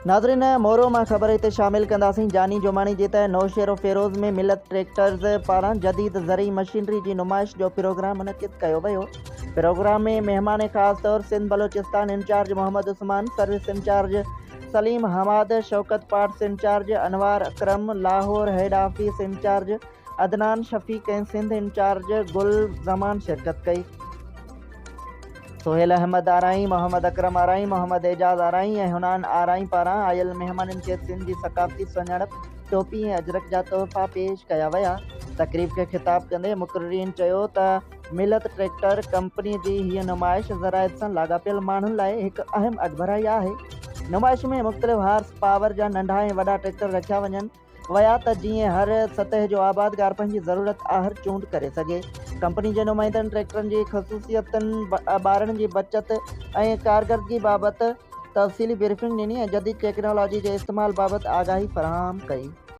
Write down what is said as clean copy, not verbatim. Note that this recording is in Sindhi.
ناظرين مورو مان خبر هتي شامل ڪنداسين جاني جماڻي جي ته نوشهروفيروز ۾ ملت ٽريڪٽرز پاران جديد زرعي مشينري جي نمائش جو پروگرام منعقد ڪيو ويو. پروگرام ۾ مهمان خاص طور Sindh Balochistan incharge Muhammad Usman, service incharge Saleem Hammad, Shaukat parts incharge Anwar Akram, Lahore head office incharge Adnan Shafiq ۽ Sindh incharge Gul Zaman شرڪت ڪئي. سهيل احمد آرائين، محمد اڪرم آرائين، محمد اعجاز آرائين ۽ حنان آرائين پاران آيل مهمانن کي سنڌ جي ثقافتي سڃاڻپ ٽوپي ۽ اجرڪ جا تحفا پيش ڪيا ويا. تقريب کي خطاب ڪندي مقررين چيو ته ملت ٽريڪٽر ڪمپني جي هيء نمائش زراعت سان لاڳاپيل ماڻهن لاء هڪ اهم اڳڀرائي آهي. نمائش ۾ مختلف هارس پاور جا ننڍا ۽ وڏا ٽريڪٽر رکيا وڃن. ويا ته جيئن هر سطح جو آبادگار پنهنجي ضرورت آهر چونڊ ڪري سگهي. ڪمپني جي نمائندن ٽريڪٽرن جي خصوصيتن، ٻارڻ جي بچت ۽ ڪارڪردگي بابت تفصيلي بريفنگ ڏني ۽ جديد ٽيڪنالاجي جي استعمال بابت آگاهي فراهم ڪئي.